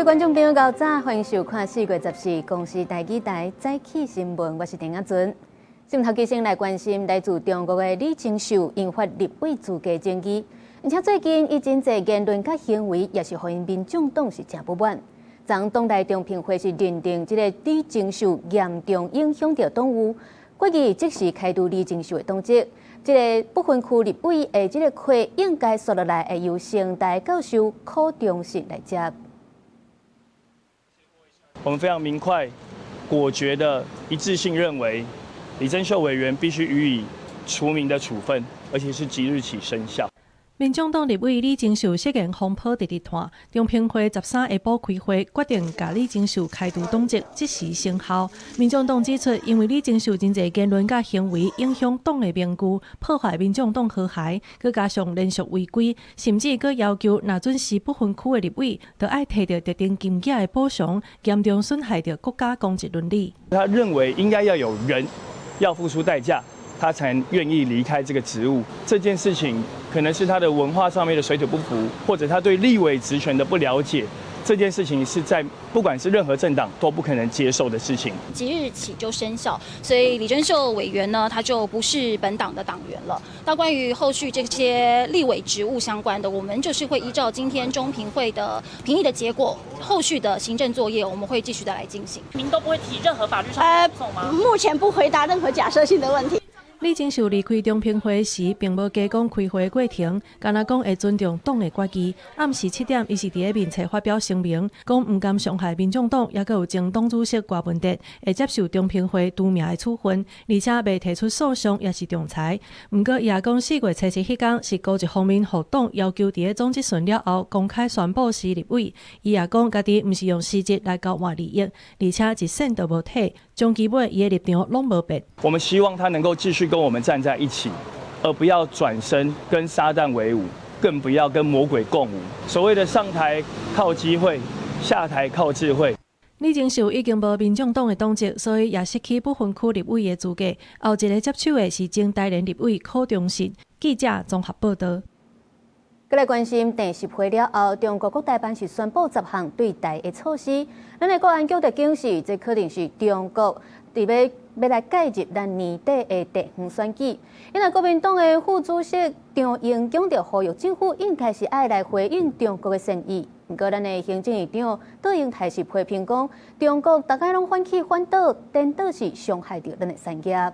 觀眾朋友，早，歡迎收看4月14公視台語台早起新聞，我是陳亞尊。新聞頭先來關心來自中國的李貞秀引發立委資格爭議，而且最近伊真濟言論佮行為，也是予𪜶民眾黨是誠不滿。昨黨內中評會是認定這个李貞秀嚴重影響著黨務，決議即時開除李貞秀的黨籍。這个不分區立委的這个缺應該紲落來，會由成大教授柯中信來接。我們非常明快、果決的一致性認為，李貞秀委員必須予以除名的處分，而且是即日起生效。民眾黨立委李貞秀涉言風波直直湠，中評會13下晡開會，決定共李貞秀開除黨籍，即時生效。民眾黨指出，因為李貞秀真濟言論佮行為影響黨的名譽，破壞民眾黨和諧，閣加上連續違規，甚至閣要求若準是不分區的立委，就愛提著特定金額的補償，嚴重損害著國家公職倫理。他認為應該要有人要付出代價，他才願意離開這個職務。這件事情可能是他的文化上面的水土不服，或者他對立委職權的不了解。這件事情是在不管是任何政黨都不可能接受的事情。即日起就生效，所以李貞秀委員呢，他就不是本黨的黨員了。那關於後續這些立委職務相關的，我們就是會依照今天中評會的評議的結果，後續的行政作業我們會繼續的來進行。您都不會提任何法律上的訴訟嗎？目前不回答任何假設性的問題。李貞秀離開中評會時，並無加講開會過程，干焦講會尊重黨的決議。暗時7點，伊是佇咧面冊發表聲明，講毋甘傷害民眾黨，猶閣有前黨主席郭文哲會接受中評會除名的處分，而且袂提出訴訟，抑是仲裁。毋過，伊也講4月27彼工是高一方面予黨要求佇咧總質詢了後公開宣布辭立委。伊也講家己毋是用辭職來交換利益，而且一仙都無提，終其尾伊的立場攏無變。我們希望他能夠繼續跟我們站在一起，而不要轉身跟撒旦為伍，更不要跟魔鬼共舞。所謂的上台靠機會，下台靠智慧。李貞秀已經無民眾黨的黨籍，所以也失去不分區立委的資格。後一个接手的是前台聯立委柯中信。記者綜合報道。閣來關心鄭習會了後，中國國台辦是宣布10項對台的措施。咱的國安局就警示，這可能是中國佇欲欲來介入咱年底的地方選舉。因為國民黨的副主席張榮強就呼籲政府應該是愛來回應中國的善意。毋過，咱的行政院長卓榮泰是批評講，中國逐擺攏反起反倒，顛倒是傷害著咱的產業。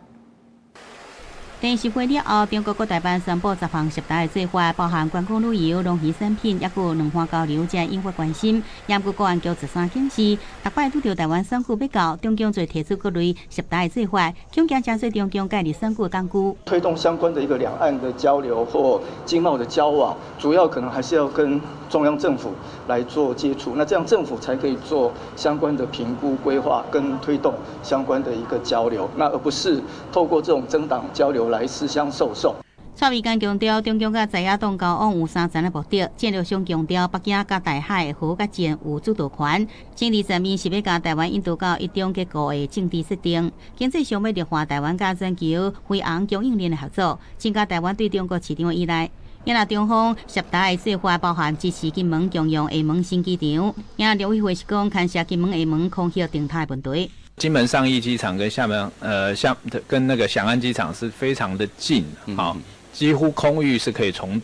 電視會了後，中國國台辦宣布10項涉台的做法，包含觀光旅遊、農漁產品，抑閣兩岸交流，才引發關心。毋過國安局13警示，逐擺拄著台灣選舉欲到，中共就會提出各類涉台的做法，恐驚成做中共介入選舉的工具。推動相關的一個兩岸的交流或經貿的交往，主要可能還是要跟中央政府來做接觸，那這樣政府才可以做相關的評估、規劃跟推動相關的一個交流，那而不是透過這種政黨交流來私相授受。蔡維根強調，中共佮在野黨交往有三層的目的，戰略上強調北京佮台海和佮戰有主導權，政治層面是欲共台灣引導到一中結構的政治設定，經濟上欲弱化台灣佮全球飛航供應鏈的合作，增加台灣對中國市場的依賴。也若中方涉台的做法包含支持金門共用廈門新機場，也陸委會是講牽涉金門廈門空域定塔的問題。金門尚義機場跟廈門，像跟那個翔安機場是非常的近，好，幾乎空域是可以重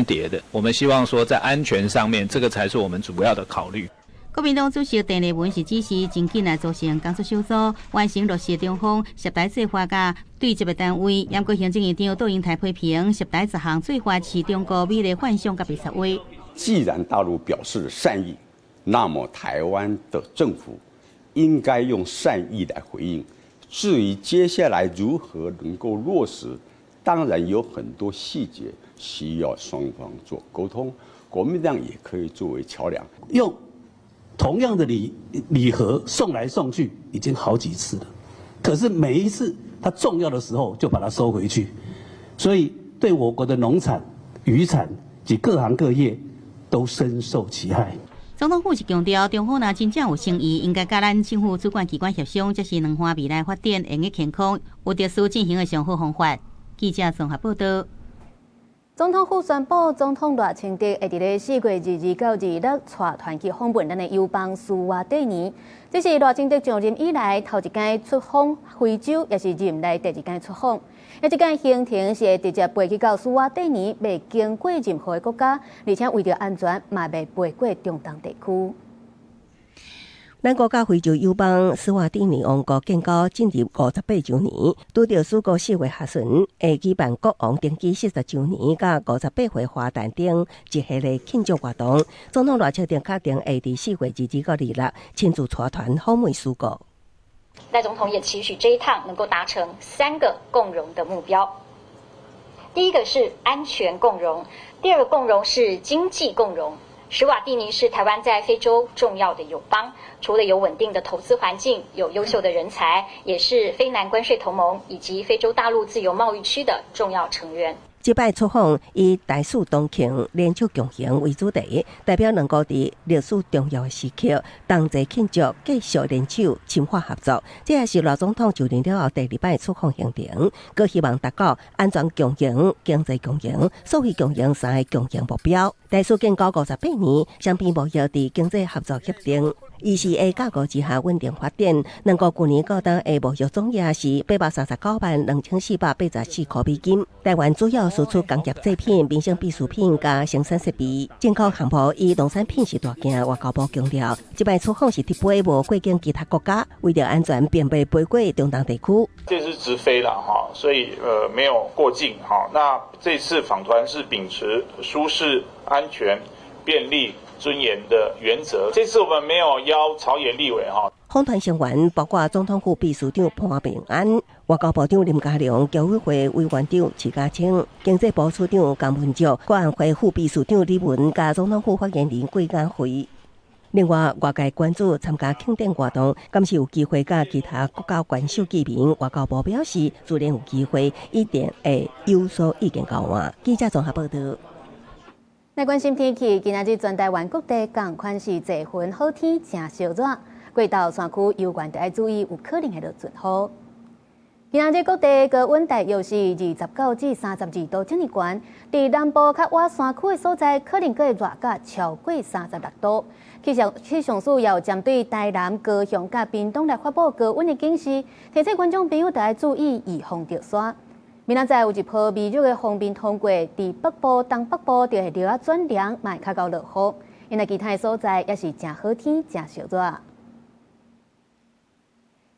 疊的。我們希望說在安全上面，這個才是我們主要的考慮。國民黨主席鄭麗文是指示盡緊來組成工作小組，完成落實中方涉台做法佮對接的單位。毋過行政院長卓榮泰批評涉台10項做法是中國美麗幻想佮白賊話。既然大陸表示善意，那麼台灣的政府應該用善意來回應。至於接下來如何能夠落實，當然有很多細節需要雙方做溝通。國民黨也可以作為橋梁，用同樣的禮禮盒送來送去已經好幾次了，可是每一次它重要的時候就把它收回去，所以對我國的農產、漁產及各行各業都深受其害。總統府是強調，中方若真正有誠意，應該佮咱政府主管機關協商，這是兩岸未來發展會用得健康、有特殊進行的上好方法。記者綜合報道。總統府宣布，總統賴清德會佇咧4月22到26帶團去訪問咱的友邦史瓦帝尼。這是賴清德上任以來頭一擺出訪非洲，也是任內第二擺出訪。這擺行程是會直接飛去到史瓦帝尼，袂經過任何的國家，而且為著安全，嘛袂飛過中東地區。咱國佮非洲友邦史瓦帝尼王國建交進入58週年，拄著史國4月下旬會舉辦國王登基40週年佮58歲華誕等一系列慶祝活動。總統賴清德確定會佇4月22到26親自帶團訪問史國。賴總統也期許這一趟能夠達成三個共榮的目標。第一個是安全共榮，第二個共榮是經濟共榮。史瓦帝尼是台灣在非洲重要的友邦，除了有穩定的投資環境，有優秀的人才，也是非南關稅同盟以及非洲大陸自由貿易區的重要成員。這擺出訪以台史同慶、聯手共行為主題，代表兩國佇歷史重要的時刻同齊慶祝，繼續聯手深化合作。這也是賴總統就任了後第二擺出訪行程，閣希望達到安全共贏、經濟共贏、社會共贏三个共贏目標。台史建交58年，雙邊貿易佇經濟合作協定，ECA 架構之下穩定發展。兩國舊年到今的貿易總額是839萬2484箍美金。台灣主要輸出工業製品、民生必需品佮生產設備。進口項目以農產品是大件。外交部強調，這擺出訪是直飛無過境其他國家，為著安全，並袂飛過中東地區。這是直飛啦，哈，所以沒有過境哈。那這次訪團是秉持舒適、安全、便利、尊嚴的原則。這次我們沒有邀朝野立委哈。訪團成員包括總統府秘書長潘孟安、外交部長林佳龍、僑委會委員長徐佳青、經濟部次長江文捷、國安會副秘書長李文、佮總統府發言人郭雅慧。另外，外界關注參加慶典活動，敢是有機會佮其他國家元首見面？外交部表示，自然有機會，一定會有所意見交換。記者綜合報導。來關心天氣，今仔日全台灣各地仝款是濟雲好天，誠燒熱。過晝山區猶原著愛注意，有可能會落陣雨。今仔日各地高溫大約是29至32度遮爾懸，佇南部較倚山區的所在，可能閣會熱甲超過36度。氣象署也有針對台南、高雄佮屏東來發布高溫的警示，提醒觀眾朋友著愛注意預防著沙。明仔載有一波微熱的鋒面通過，佇北部、東北部就會著仔轉涼，嘛會較𠢕落雨。因為其他的所在也是誠好天，誠燒熱。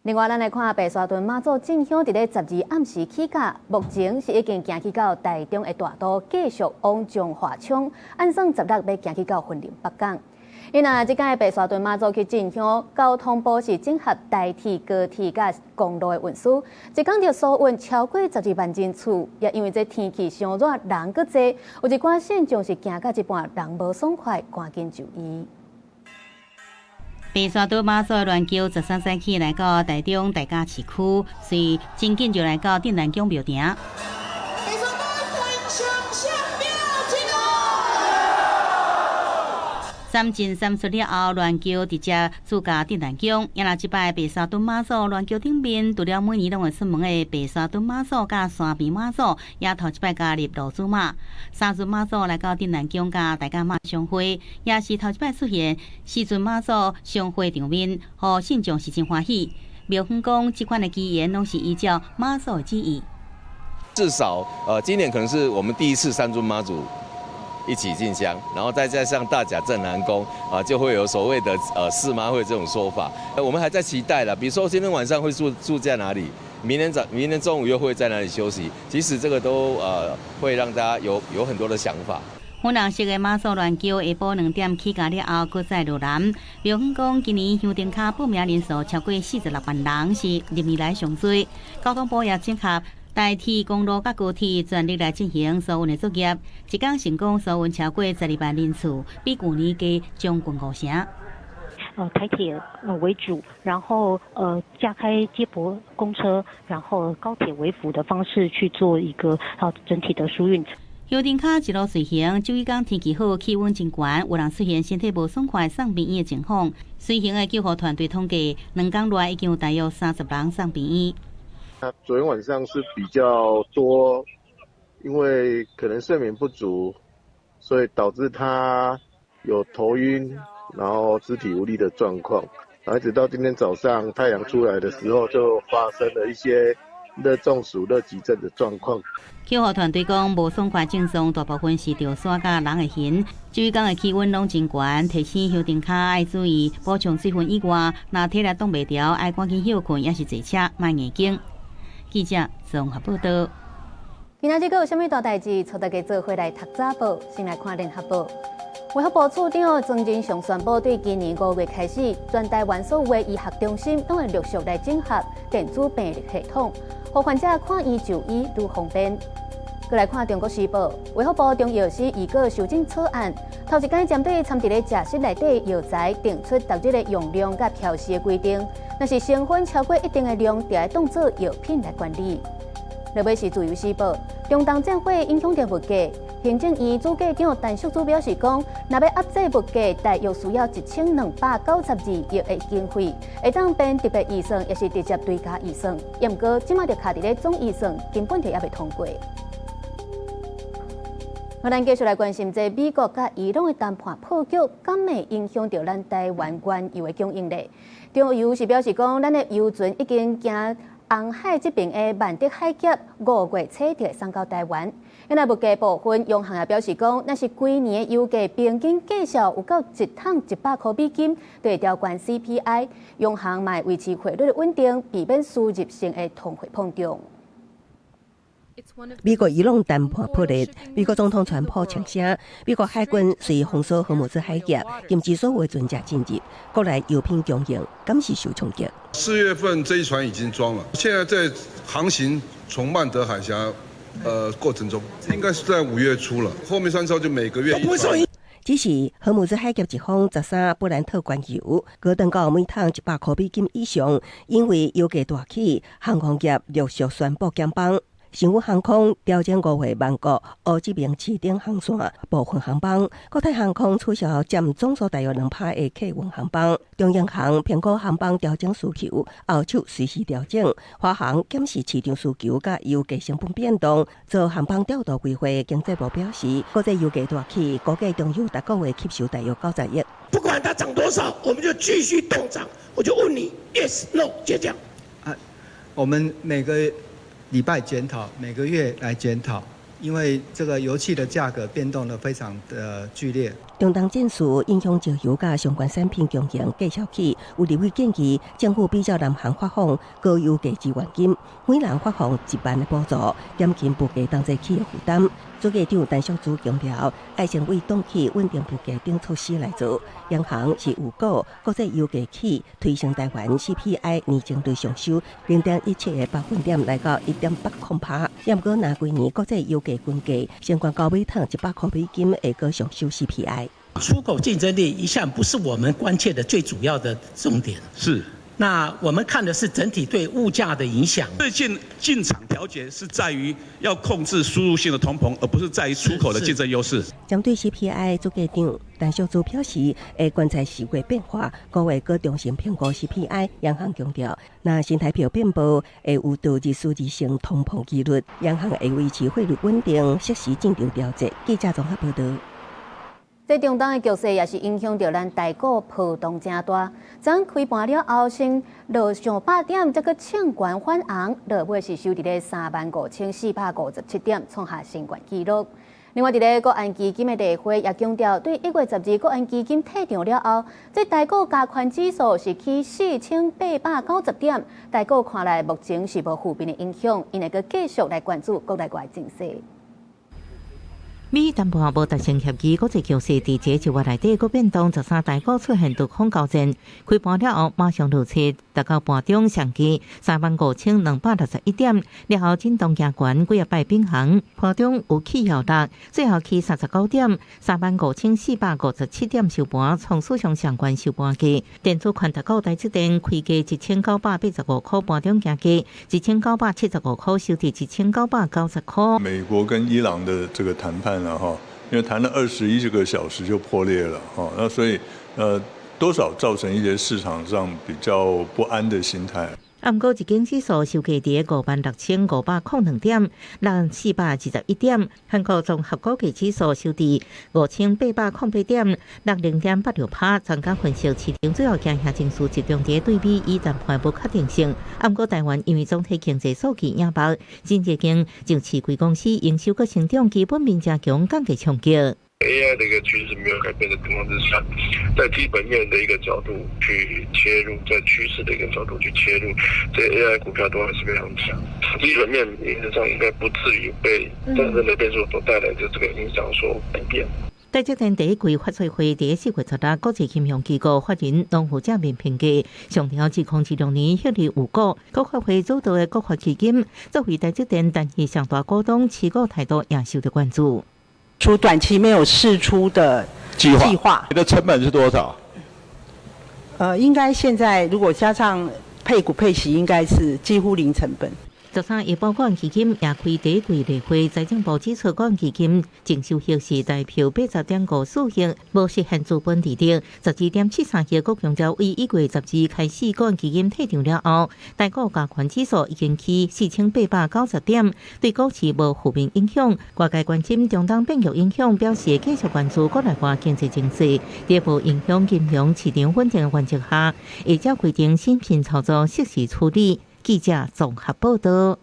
另外，咱來看白沙屯媽祖進香，佇咧12暗時起駕，目前是已經行去到台中的大肚，繼續往彰化衝，按算16欲行去到雲林北港。因為這擺白沙屯媽祖去進香，交通部是整合台鐵、高鐵佮公路的運輸，一工就疏運超過12萬人次。也因為這天氣傷熱，人閣濟，有一寡信眾是行到一半，人無爽快，趕緊就醫。白沙屯媽祖鑾轎13早起來到台中大甲市區，隨真緊就來到鎮瀾宮廟埕。三進三出了後，鑾轎直接駐駕鎮瀾宮。也若這擺白沙屯媽祖鑾轎頂面，除了每年攏會出門的白沙屯媽祖佮山邊媽祖，也頭一擺加入路主媽。三尊媽祖來到鎮瀾宮佮大甲媽相會，也是頭一擺出現四尊媽祖相會場面，予信眾是真歡喜。廟方講，這款的機緣攏是依照媽祖的旨意。至少，今年可能是我們第一次三尊媽祖一起進香，然後再加上大甲鎮瀾宮啊，就會有所謂的四媽會這種說法。我們還在期待啦，比如說今天晚上會住在哪裡，明天中午又會在哪裡休息。其實這個都會讓大家有很多的想法。粉紅色的媽祖鑾轎下晡2點起駕了後，閣再落南。廟方講，今年香燈跤報名人數超過46萬人，是歷年來上濟。交通部也整合台鐵、公路佮高鐵全力來進行疏運的作業，一工成功疏運超過12萬人次，比舊年加將近5成。台鐵為主，然後加開接駁公車，然後高鐵為輔的方式去做一個整體的疏運。香燈跤一路隨行，就伊講天氣好，氣溫真懸，有人出現身體無爽快、送病院的情況。隨行的救護團隊統計，2工內已經有大約30人送病院。那昨天晚上是比較多因為可能睡眠不足，所以導致他有頭暈，然後肢體無力的狀況。然後一直到今天早上太陽出來的時候，就發生了一些熱中暑、熱急症的狀況。救護團隊講，無爽快症狀大部分是著沙佮人會痕。這幾工的氣溫攏真懸，提醒休長跤愛注意補充水分以外，若體力擋袂牢，愛趕緊歇睏，抑是坐車，莫硬頸。記者綜合報道。今仔日閣有啥物大代誌？帶大家做伙來讀早報，先來看聯合報。衛福部處長莊人祥宣布，對今年5月開始，全台灣所有的醫學中心攏會陸續來整合電子病歷系統，予患者看醫就醫愈方便。閣來看《中國時報》，衛福部中藥師預告修正草案，頭一擺針對摻佇咧食食內底藥材定出逐日的用量佮標示的規定，若是成分超過一定的量，就愛當做藥品來管理。落尾是《自由時報》，中東戰火影響著物價，行政院主計長陳淑珠表示講，若欲壓制物價，大約需要1292億的經費，會當編特別預算，抑是直接追加預算。毋過，這馬就卡佇咧總預算，根本就猶未通過。咱繼續來關心這美國佮伊朗的談判破局，敢會影響著咱台灣原油的供應咧？中油是表示講，咱的油船已經經紅海這邊的曼德海峽，5月初就會送到台灣。那物價部分，央行也表示講，若是規年的油價平均計數有夠一桶100箍美金，就會調懸 CPI。央行嘛會維持匯率的穩定，避免輸入性的通貨膨脹。美國伊朗談判破裂，美國總統川普嗆聲，美國海軍遂封鎖荷姆茲海峽，禁止所有船隻進入，國內油品供應敢是受衝擊。 4月份這一船已經裝了，現在在航行從曼德海峽，過程中，應該是在5月初了。後面三艘就每個月一船。只是荷姆茲海峽一方13布蘭特原油，高登到每桶100箍美金以上，因為油價大起，航空業陸續宣布減班。星宇航空調整5月曼谷、胡志明市等航線部分航班，國泰航空取消佔總數大約2%的客運航班。中央航評估航班調整需求，後手隨時調整。華航檢視市場需求佮油價成本變動，做航班調度規劃。經濟部表示，國際油價大起，估計中油逐個月吸收大約90億。不管它漲多少，我們就繼續凍漲。我就問你，yes no，就這樣。啊，我們每個禮拜檢討，每個月來檢討，因為這個油氣的價格變動得非常的劇烈。中東戰事影響石油佮相關產品供應繼續起，有立委建議政府比照南韓發放高油價支援金，每人發放1萬的補助，減輕物價同齊起的負擔。主計長陳淑珠強調，愛先為擋起穩定物價等措施來做。央行是預估國際油價起推升台灣 CPI 年增率上修0.17個百分點，來到1.80%。毋過，若規年國際油價均價升懸到每桶100箍美金，會閣上修 CPI。出口競爭力一向不是我們關切的最主要的重點。是。那我們看的是整體對物價的影響。最近進場調節是在於要控制輸入性的通膨，而不是在於出口的競爭優勢。針對 CPI 主計長陳淑珠表示，會觀察時月變化，五月閣重新評估 CPI。央行強調，若新台票變薄，會有導致輸入性通膨幾率，央行會維持匯率穩定，適時進場調節。記者綜合報導。這中東的局勢也是影響著咱台股波動誠大。昨開盤了後，先落上百點，才閣衝懸反紅，落尾是收佇咧35,457點，創下新懸紀錄。另外，佇咧國安基金的例會也強調，對1月12國安基金退場了後，這台股加權指數是起4890點，台股看來目前是無負面的影響，𪜶會閣繼續來關注國內外情勢。美伊談判無達成協議，國際局勢佇這一月內底閣變動，13台股出現多空交戰，開盤了後馬上落車，達到盤中上低35,261點，了後震盪行懸幾仔擺平衡，盤中有起有落，最後起39點，35,457點收盤，創史上上懸收盤價。電子權值股台積電開價1985塊，盤中行價1975塊，收佇1990塊。美國跟伊朗的這個談判呢？哈，因為談了21個小時就破裂了，哈，那所以，多少造成一些市場上比較不安的心態。毋過日經指數收價佇56,502點，落421點。韓國綜合股價指數收佇5,808點，落0.86%。專家分析，市場主要驚嚇情緒集中佇對美伊談判無確定性。毋過台灣因為總體經濟數據贏爆，真濟間上市櫃公司營收閣成長基本面誠強，降低衝擊。 AI 的一個趨勢沒有改變的情況之下，在基本面的一個角度去切入，在趨勢的一個角度去切入，這些 AI 股票都還是非常強。基本面原則上應該不至於被戰爭的變數所帶來的這個影響所改變。台積電第一季法說會佇4月10日，國際金融機構法人農負正面評價，上調2026年獲利預估。國發會主導的國發基金作為台積電單一上大股東，持股態度也受到關注。出短期沒有釋出的計劃，你的成本是多少？應該現在如果加上配股配息，應該是幾乎零成本。13日，國安基金也開第一季例會，財政部指出，國安基金淨收益是台票80.54億，無實現資本利得12.73億。閣強調，為1月12開始，國安基金退場了後，台股加權指數已經去4890點，對股市無負面影響。外界關心中東變局影響，表示繼續關注國內外經濟情勢，佇無影響金融市場穩定的原則下，會照規定審慎操作，適時處理。記者綜合報道。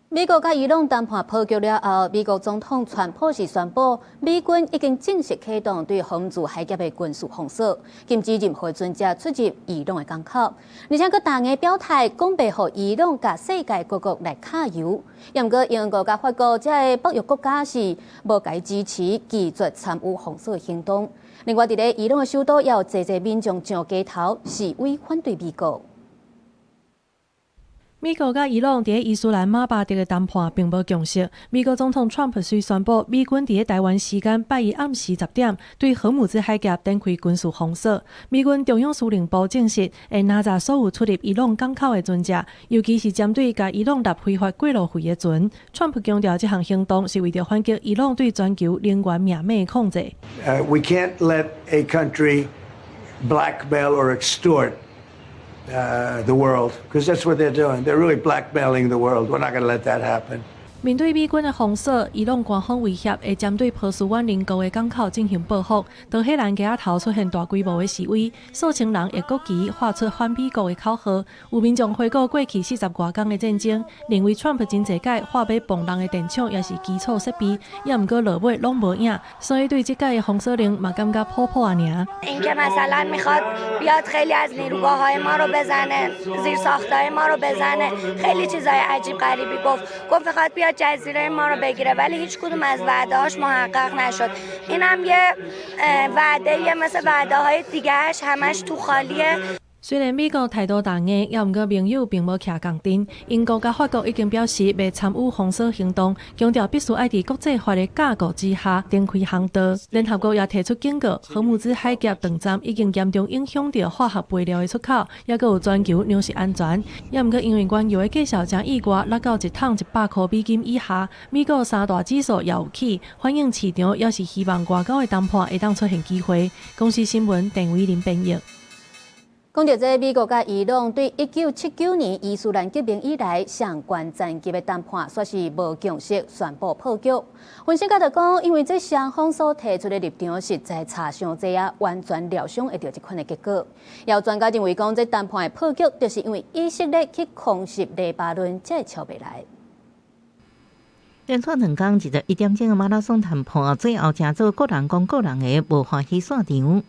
美國佮伊朗談判破局了後，美國總統川普是宣布，美軍已經正式啟動對荷姆茲海峽的軍事封鎖，禁止任何船隻出入伊朗的港口，而且閣大硬表態，講袂予伊朗共世界各國來揩油。毋過英國佮法國這个北約國家是無共支持，拒絕參與封鎖行動。另外，佇咧伊朗的首都也有濟濟民眾上街頭示威反對美國。美國佮伊朗佇伊斯蘭馬巴德的談判並無共識。美國總統川普雖宣布，美軍佇台灣時間拜一暗時10點，對荷姆茲海峽展開軍事封鎖。美軍中央司令部證實，會攔截所有出入伊朗港口的船隻，尤其是針對共伊朗納非法過路費的船。川普強調，這項行動是為著反擊伊朗對全球能源命脈的控制。 We can't let a country blackmail or extort the world, because that's what they're doing. They're really blackmailing the world. We're not going to let that happen. 面對美軍的封鎖，伊朗官方威脅會針對波斯灣鄰國的港口進行報復。德黑蘭街頭出現大規模的示威，數千人會國旗喊出反美國的口號。有民眾回顧過去40外工的戰爭，認為川普真濟擺喊欲磅人的電廠抑是基礎設備，也毋過落尾攏無影，所以對這擺的封鎖令嘛感覺普普仔爾。 اینکه مثلا میخواد بیاد خیلی از نیروگاه های ما رو بزنه، زیر ساختای ما رو بزنه، خیلی چیزای عجیب غریبی گفت. گفت میخواد بیاد جزیره ما رو بگیره، ولی هیچ کدوم از وعده هاش محقق نشد. اینم یه وعده مثل وعده های دیگهش، همش تو خالیه. 雖然美國態度強硬，也毋過盟友並無徛仝陣。英國佮法國已經表示袂參與封鎖行動，強調必須愛佇國際法的架構之下展開行動。聯合國也提出警告，荷姆茲海峽斷站已經嚴重影響著化學肥料的出口，抑閣有全球糧食安全。也毋過因為原油的價數誠意外，落到一桶100箍美金以下，美國三大指數也有起，反映市場猶是希望外交的談判會當出現機會。公視新聞鄧偉林編譯。講著這美國佮伊朗對1979年伊斯蘭革命以來上懸層級的談判，煞是無共識，宣布破局。分析家就講，因為這雙方所提出的立場實在差傷濟啊，完全料想會著這款的結果。有專家認為講，這談判的破局，就是因為以色列去空襲黎巴嫩，才會喬袂來。連續2工21點鐘的馬拉松談判，最後成做各人講各人的，無歡喜散場。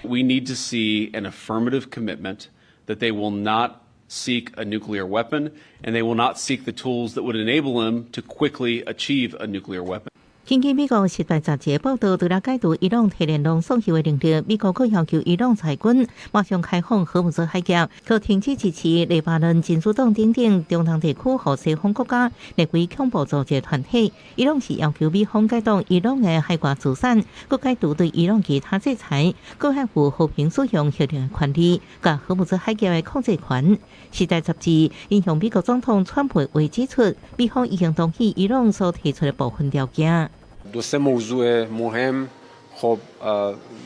We need to see an affirmative commitment that they will not seek a nuclear weapon and they will not seek the tools that would enable them to quickly achieve a nuclear weapon. 根據美國《時代》雜誌報導，除了解除伊朗核聯絡所有的能力，美國閣要求伊朗裁軍馬上開放荷姆茲海峽，閣停止支持黎巴嫩真主黨等等中東地區予西方國家列為恐怖組織團體。伊朗是要求美方解凍伊朗的海外資產，閣解除對伊朗其他制裁，閣還有和平使用核能的權利，佮荷姆茲海峽的控制權。《時代》雜誌引用美國總統川普話指出，美方已經同意伊朗所提出的部分條件。 دو سه موضوع مهم خب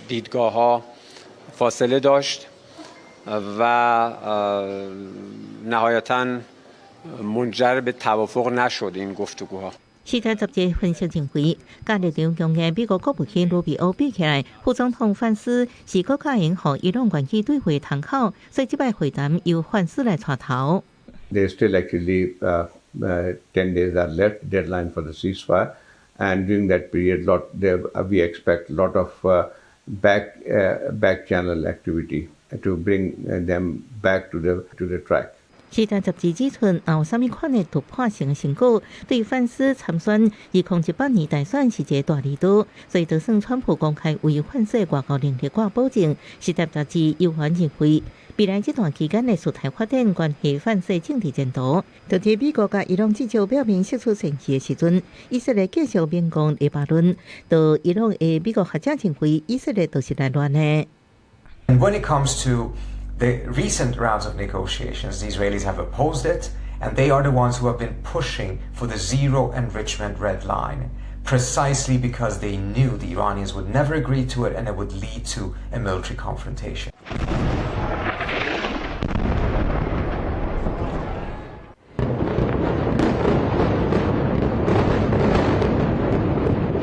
دیدگاه ها فاصله داشت و نهایتا منجر به توافق نشد این گفتگوها。時代雜誌分析認為，佮立場強硬美國國務卿魯比歐比起來，副總統范斯是閣較會予伊朗關係對話窗口，所以這擺會談由范斯來帶頭。 There's still actually 10 days are left deadline for the ceasefire, and during that period, lot there we expect a lot of back channel activity to bring them back to the track. 時代雜誌指出，若有啥物款的突破性的成果，對范斯參選2018年大選是一個大利多。所以，就算川普公開為范斯外交能力掛保證，時代雜誌猶原認為，未來這段期間的事態發展關係范斯政治前途。就佇美國佮伊朗至少表明釋出善意的時陣，以色列繼續猛攻黎巴嫩。到伊朗的美國學者認為，以色列就是來亂的。 And when it comes to the recent rounds of negotiations, the Israelis have opposed it, and they are the ones who have been pushing for the zero enrichment red line, precisely because they knew the Iranians would never agree to it and it would lead to a military confrontation.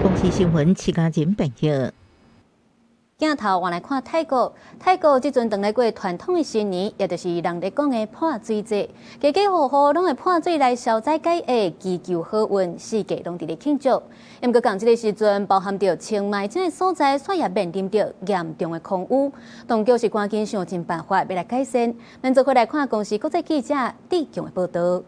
公視新聞，徐家仁編譯。鏡頭換來看泰國，泰國這陣當來過傳統的新年，也就是人咧講的潑水節，家家戶戶攏會潑水來消災解厄，祈求好運，四界攏佇咧慶祝。毋過仝這个時陣，包含著清邁這个所在，煞也面臨著嚴重的空污，當局是趕緊想盡辦法欲來改善。咱做伙來看公視國際記者李強的報導。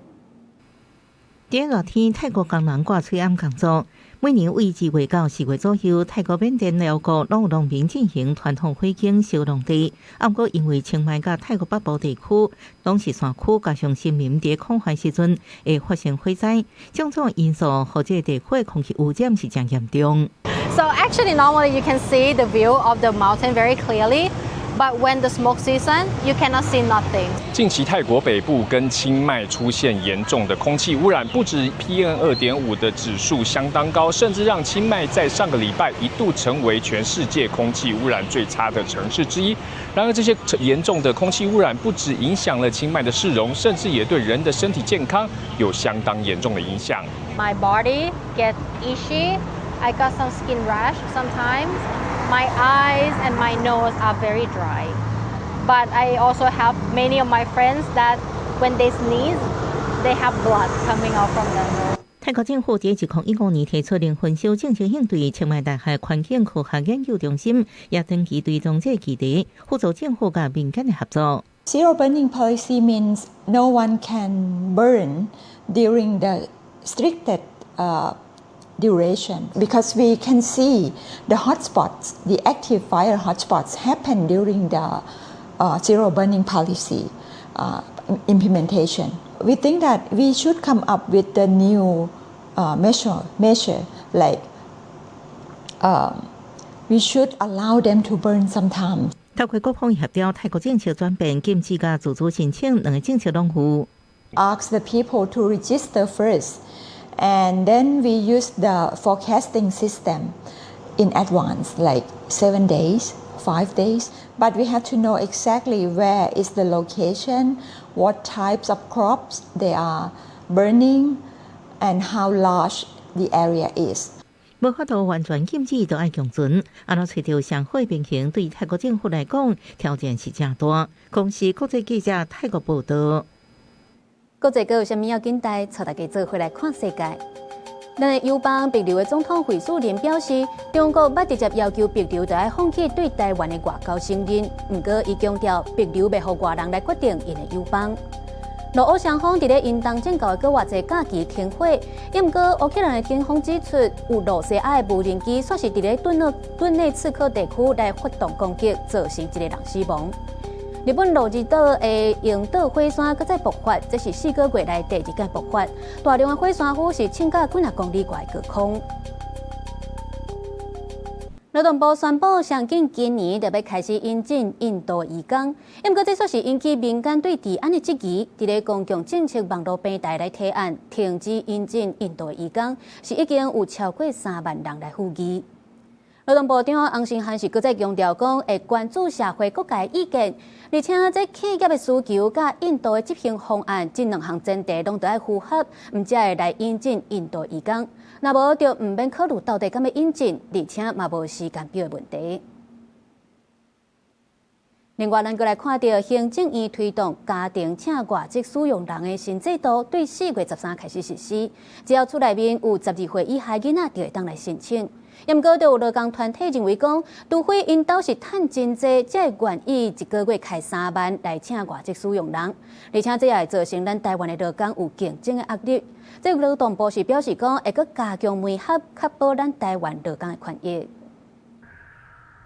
佇熱天，泰國工人掛喙罨工作。每年為2月到4月左右，泰國緬甸、寮國攏有農民進行傳統火間燒農地。啊，毋過因為清邁佮泰國北部地區攏是山區，加上森林佇空閒時陣會發生火災，種種因素，予這个地區的空氣污染是誠嚴重。 So actually, normally you can see the view of the mountain very clearly. But when the smoke season, you cannot see nothing. 近期泰國北部跟清邁出現嚴重的空氣污染，不止 PM 2.5的指數相當高，甚至讓清邁在上個禮拜一度成為全世界空氣污染最差的城市之一。然而，這些嚴重的空氣污染不止影響了清邁的市容，甚至也對人的身體健康有相當嚴重的影響。 My body get itchy. I got some skin rash sometimes. My eyes and my nose are very dry. But I also have many of my friends that when they sneeze, they have blood coming out from their nose. 泰國政府佇2015年提出靈魂修正應對清邁大學環境科學研究中心，也長期追蹤這個議題，輔助政府佮民間的合作。 Zero burning policy means no one can burn during the restricted duration because we can see the hotspots, the active fire hotspots happen during the zero burning policy implementation. We think that we should come up with the new measure like we should allow them to burn sometimes. 透過各方協調，泰國政策轉變，禁止佮自主申請兩个政策攏有。 Ask the people to register first. And then we use the forecasting system in advance, like 7 days, 5 days. But we have to know exactly where is the location, what types of crops they are burning, and how large the area is. 無法度完全禁止，都愛共存。按怎揣著上好平衡，對泰國政府來講，挑戰是誠大。公視國際記者泰國報導。國際閣有啥物要緊代，帶大家做伙來看世界。咱的友邦帛琉的總統惠恕仁表示，中國捌直接要求帛琉著愛放棄對台灣的外交承認，毋過伊強調，帛琉袂予外人來決定𪜶的友邦。俄烏雙方佇咧𪜶當戰鬥的閣偌濟假期停火，毋過烏克蘭的警方指出，有露西亞的無人機煞是佇咧頓涅茨克地區來發動攻擊，造成一个人死亡。日本鹿兒島的櫻島火山閣再爆發，這是4個月來第二擺爆發，大量的火山灰是衝到幾若公里外高空。勞動部宣布，上緊今年就欲開始引進印度移工，毋過這煞是引起民間對治安的質疑。佇咧公共政策網路平台來提案停止引進印度移工，是已經有超過3萬人來呼議。勞動部長洪申翰是閣再強調講，會關注社會各界意見，而且這企業的需求佮印度的執行方案，這兩項前提攏著愛符合，毋才會來引進印度移工。若無就毋免考慮到底敢欲引進，而且嘛無時間表的問題。另外，咱閣來看著行政院推動家庭請外籍使用人的新制度，對4月13開始實施。只要厝內面有12歲以下囡仔，就會當來申請。毋過，就有勞工團體認為講，除非𪜶兜是趁真濟，才會願意一個月開3萬來請外籍使用人。而且這也會造成咱台灣的勞工有競爭的壓力。這個勞動部是表示講，會閣加強媒合，確保咱台灣勞工的權益。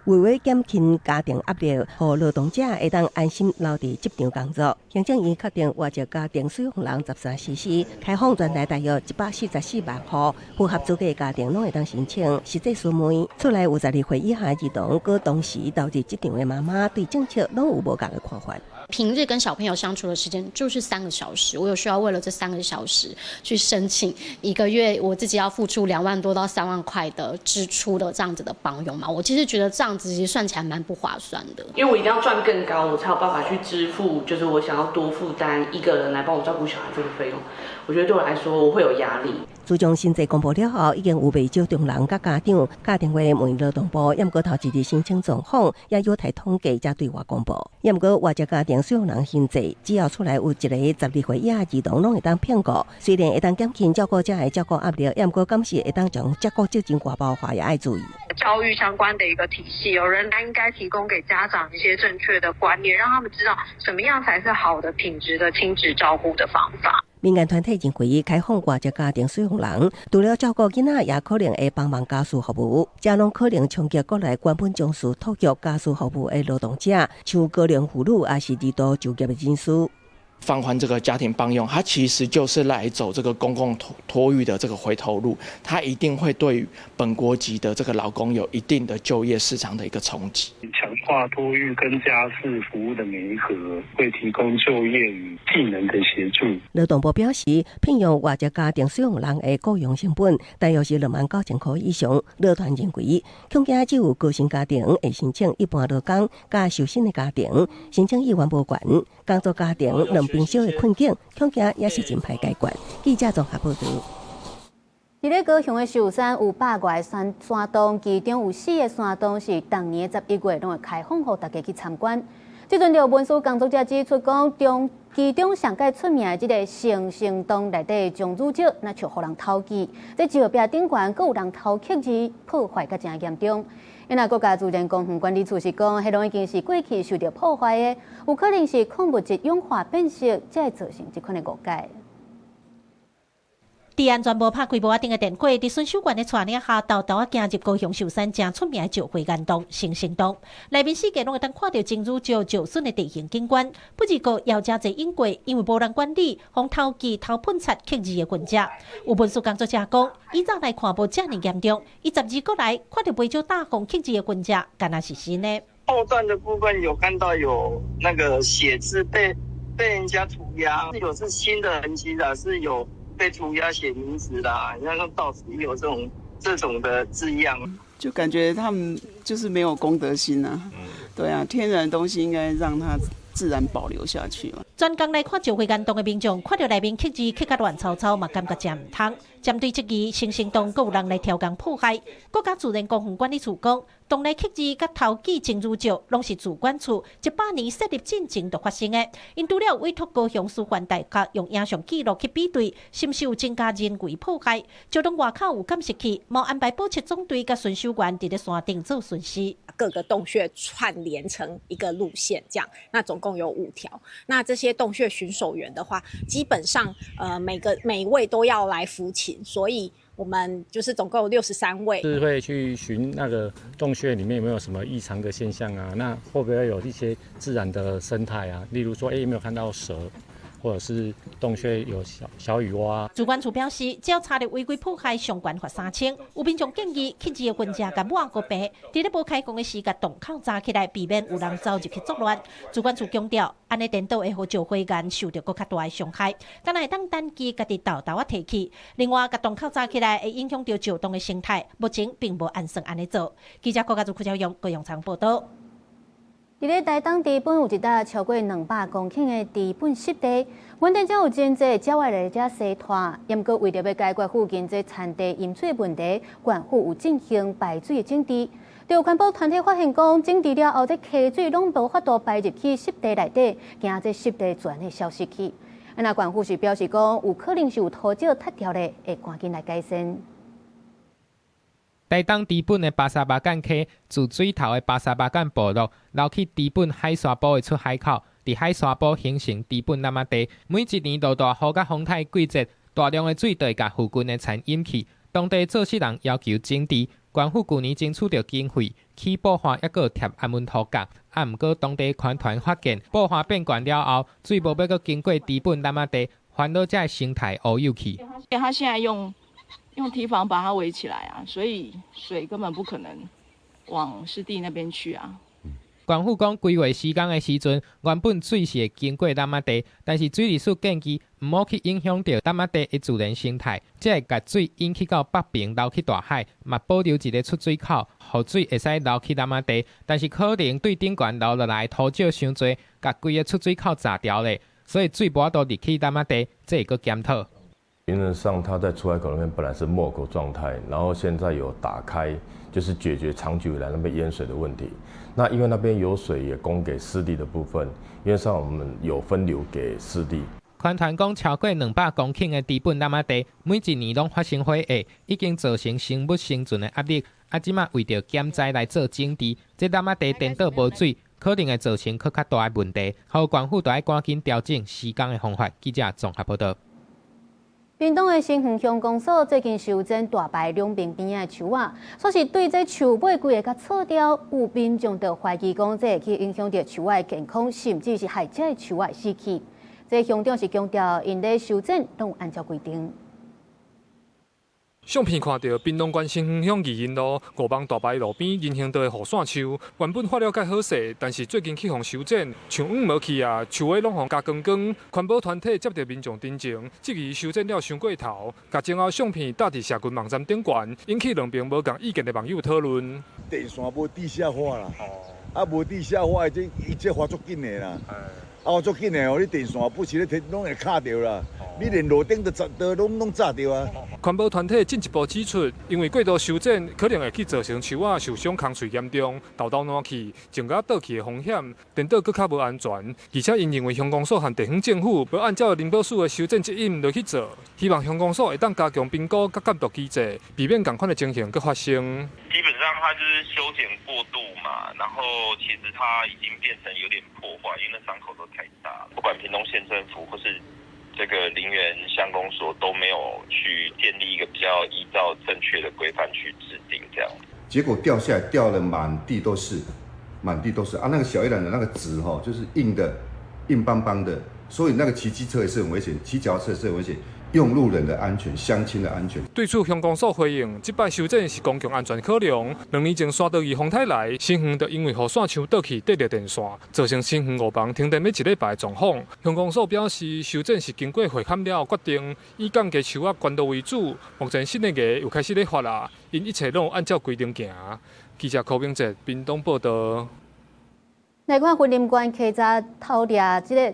為了減輕家庭壓力，予勞動者會當安心留佇職場工作。行政院確定外籍家庭使用人13實施，開放全台大約144萬戶，符合資格家庭攏會當申請。實際詢問，厝內有12歲以下兒童，閣同時投入職場的媽媽，對政策攏有無仝的看法。平日跟小朋友相處的時間就是三個小時，我有需要為了這三個小時去申請一個月，我自己要付出2萬多到3萬塊的支出的這樣子的幫傭嘛？我其實覺得這樣子其實算起來蠻不划算的。因為我一定要賺更高，我才有辦法去支付，就是我想要多負擔一個人來幫我照顧小孩這個費用。我覺得對我來說，我會有壓力。自從新制公布了後，已經有袂少中人佮家長敲電話問勞動部，毋過頭一日申請狀況，也有待統計才對外公布。毋過外籍家庭使用人新制，只要厝內有一个12歲以下兒童，攏會當聘僱。雖然會當減輕照顧者的照顧壓力，毋過敢是會當將照顧責任外包化，也愛注意。教育相關的一個體系，有人應該提供給家長一些正確的觀念，讓他們知道什麼樣才是好的品質的親職照顧的方法。民間團體認為，開放外籍家庭使用人，除了照顧囡仔，也可能會幫忙家事服務，這攏可能衝擊國內原本從事托育家事服務的勞動者，像高齡婦女，抑是二度就業的人士。放寬這個家庭幫傭，它其實就是來走這個公共托育的這個回頭路，它一定會對本國籍的這個勞工有一定的就業市場的一個衝擊。強化托育跟家事服務的媒合，會提供就業與技能的協助。勞動部表示，聘用外籍家庭使用人的雇傭成本大約是29,000塊以上。勞團認為，恐驚只有高薪家庭會申請，一般勞工佮受薪的家庭申請意願無懸，工作家庭兩邊燒的困境，恐驚也是真歹解決。記者綜合報導。佇咧高雄的壽山有百外个山山洞，其中有四个山洞是逐年11月攏會開放予大家去參觀。這陣就文史工作者指出講，中其中上蓋出名的這个星星洞內底鐘乳石，若像予人偷記，這石壁頂懸閣有人偷刻字，破壞閣誠嚴重。因為國家自然公園管理處是講，彼攏已經是過去受著破壞的，有可能是礦物質氧化變色，才會造成這款的誤解。佇安全無拍開帽仔頂的電火，佇巡守員的帶領下，沓沓仔行入高雄壽山誠出名的石灰岩洞、星星洞，內面四界攏會當看著鐘乳石石筍的地形景觀。不過也有誠濟隱過，因為無人管理，予偷記、偷噴漆、刻字的痕跡。有文史工作者講，以早來看無遮爾嚴重，伊12個來看著袂少大風刻字的痕跡，敢若是新的。後段的部分有看到有那個寫字被人家塗鴉，有是新的痕跡的，是有。被塗鴉寫名字啦，你看到處有這種的字樣，就感覺他們就是沒有公德心啊。對啊，天然的東西應該讓它自然保留下去嘛。專工來看石灰岩洞的民眾，看著內面刻字刻甲亂糟糟，嘛感覺誠毋通。針對這個星星洞，閣有人來挑工破壞。國家自然公園管理處講，洞內刻字佮偷記鐘乳石，攏是自管處100年設立進前就發生的。𪜶除了委託高雄師範大學用影像記錄去比對，是毋是有增加人為破壞？石洞外口有監視器，嘛安排保測總隊佮巡守員佇咧山頂做巡視。各個洞穴串聯成一個路線，這樣，那總共有五條。那這些洞穴巡守員的話，基本上，每一位都要來服勤，所以我們就是總共有63位。是會去巡那個洞穴裡面有沒有什麼異常的現象啊？那會不會有一些自然的生態啊？例如說，有沒有看到蛇，或者是洞穴有小小雨蛙。主管处表示，只要查著违规破坏，上悬罚3000。有民众建议，刻字的分家共抹个白，佇咧無開工的時共洞口閘起來，避免有人走入去作亂。主管處強調，按呢顛倒會予石灰岩受著閣較大的傷害，敢若會當等機家己沓沓仔提去。另外，共洞口閘起來會影響著石洞的生態，目前並無按算按呢做。記者郭家祖、郭昭勇、郭永昌報道。佇咧台東知本有一搭超過200公頃的知本濕地，原頂才有真濟鳥仔來遮棲巢。毋過為著欲解決附近這田地淹水問題，縣府有進行排水的整治。就環保團體發現講，整治了後，這溪水攏無法度排入去濕地內底，驚這濕地全會消失去。啊，若縣府是表示講，有可能是有土石塌掉咧，會趕緊來改善。台東知本的巴沙巴干溪，自水頭的巴沙巴干部落流去知本海沙埔的出海口，佇海沙埔形成知本湳仔地。每一年落大雨佮風颱季節，大量的水就會共附近的田淹去。當地做事人要求整治，縣府舊年爭取著經費，起布花抑閣貼安穩土角。啊，毋過當地環團發現，布花變懸了後，水無欲閣經過知本湳仔地，反倒才會生態烏有去。他現在用堤防把它圍起來啊，所以水根本不可能往濕地那邊去啊。縣府講規劃施工的時陣，原本水是會經過湳仔地，但是水利署建議毋好去影響著湳仔地的自然生態，才會共水引去到北爿流去大海，嘛保留一个出水口，予水會使流去湳仔地。但是可能對頂懸流落來土石傷濟，共規个出水口閘掉咧，所以水無法度入去湳仔地，這會閣檢討。原則上，它在出海口那邊本來是沒口狀態，然後現在有打開，就是解決長久以來那邊淹水的問題。那因為那邊有水也供給濕地的部分，原則上我們有分流給濕地。環團講，超過200公頃的知本湳仔地，每一年攏發生火災，已經造成生物生存的壓力。啊，這馬為著減災來做整治，這湳仔地顛倒無水，可能會造成閣較大的問題。予縣府著愛趕緊調整施工的方法。記者綜合報導。屏東的新園鄉公所最近修剪大排兩邊邊仔的樹仔，煞是對這樹尾規个共銼掉，有民眾就懷疑講，這會去影響著樹仔的健康，甚至是害這个樹仔死去。這鄉長是強調，𪜶咧修剪攏按照規定。相片看著屏東縣新園鄉義仁路五蠓大排路邊人行道的雨傘樹，原本發了蓋好勢，但是最近去予修剪，樹黃無去啊，樹尾攏予咬光光。環保團體接著民眾陳情，質疑修剪了傷過頭，共前後相片貼佇社群網站頂懸，引起兩邊無仝意見的網友討論。電線無地下化啦，啊無地下化，這伊這發足緊的啦。啊，足緊的哦！你電線不時咧，攏會卡著啦。你連路頂都閘，都攏攏閘著啊。環保團體進一步指出，因為過度修剪，可能會去造成樹仔受傷、空喙嚴重、豆豆爛去、種甲倒去的風險，顛倒閣較無安全。而且，𪜶認為鄉公所和地方政府無按照林保署的修剪指引落去做，希望鄉公所會當加強評估佮監督機制，避免仝款的情形閣發生。基本上，它就是修剪過度嘛，然後其實它已經變成有點破壞，因為那傷口都太大了。不管屏東縣政府或是這個林園鄉公所都沒有去建立一個比較依照正確的規範去制定這樣。結果掉下來掉了滿地都是，滿地都是啊！那個小葉蘭的那個籽哈，就是硬的，硬邦邦的，所以那個騎機車也是很危險，騎腳踏車也是很危險。用路人的安全、鄉親的安全。對此，鄉公所回應：這擺修剪是公共安全考量。2年前沙多義風颱來，新園就因為雨傘樹倒去綴著電線，造成新園五房停電欲一禮拜的狀況。鄉公所表示，修剪是經過會勘了後決定，以降低樹仔懸度為主。目前新的芽又開始咧發啦，𪜶一切攏按照規定行。記者柯明哲屏東報導。來看雲林縣溪閘偷掠這个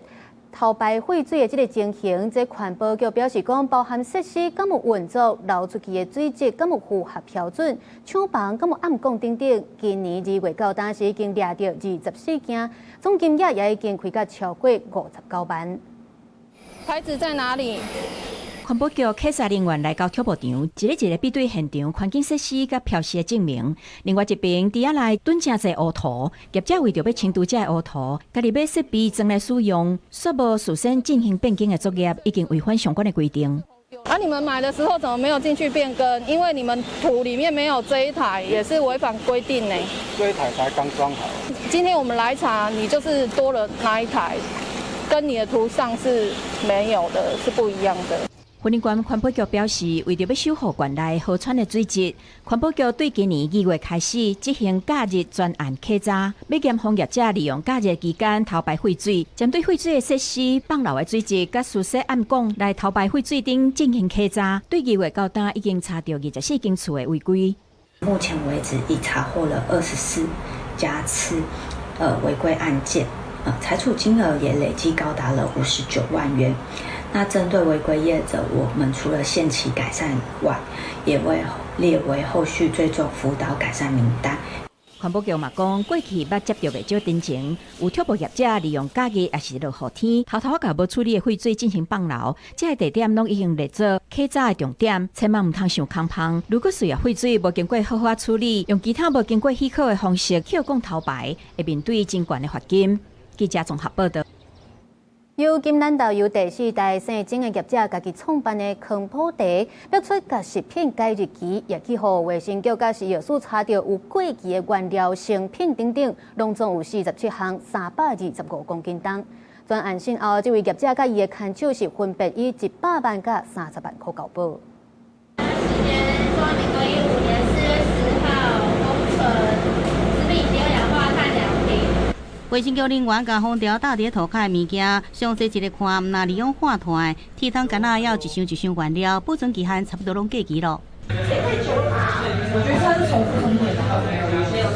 偷排廢水的這个情形，這環保局表示講，包含設施敢有運作，流出去的水質敢有符合標準，廠房敢有暗摃等等。今年2月到今時已經掠著24件，總金額也已經開到超過59萬。牌子在哪裡？環保局稽查人員來到挑駁場，一个一个比對現場環境設施佮標示的證明。另外一邊，池仔內囤誠濟烏塗，業者為著欲清除這个烏塗，家己買設備裝來使用，煞無事先進行變更的作業，已經違反相關的規定。啊！你們買的時候怎麼沒有進去變更？因為你們圖裡面沒有這一台，也是違反規定呢。這一台才剛裝好。今天我們來查，你就是多了那一台。跟你的圖上是沒有的，是不一樣的。雲林縣環保局表示，為著欲守護縣內河川的水質，環保局對今年2月開始執行假日專案稽查，欲嚴防業者利用假日期間偷排廢水，針對廢水的設施、放流的水質、佮私設暗管來偷排廢水等進行稽查。對2月到今已經查著24間厝的違規。目前為止已查獲了24家次，違規案件，裁處金額也累計高達了59萬元。那針對違規業者，我們除了限期改善外，也會列為後續追蹤輔導改善名單。環保局嘛講，過去捌接著袂少偵情，有偷步業者利用假日抑是落雨天，偷偷共無處理的廢水進行放流，這个地點攏已經列做稽查的重點，千萬毋通想空芳。如果需要廢水無經過好好處理，用其他無經過許可的方式去講偷排，會面對真懸的罰金。記者綜合報導。由金蘭豆油第四代姓曾的業者家己創辦的康普茶，逼出共食品改日期，也去予衛生局佮食藥署查著有過期的原料成品等等，攏總有47項325公斤重。全案審後，這位業者佮伊的牽手是分別以100萬佮30萬箍交保。時間中華民國15年4月10號封存食品二氧化碳2瓶。衛生局人員共封條搭佇塗跤的物件，詳細一个看，毋若二氧化碳、鐵桶罐仔，猶有一箱一箱原料，保存期限差不多攏過期咯。太久了吧？我覺得它是重複生產的，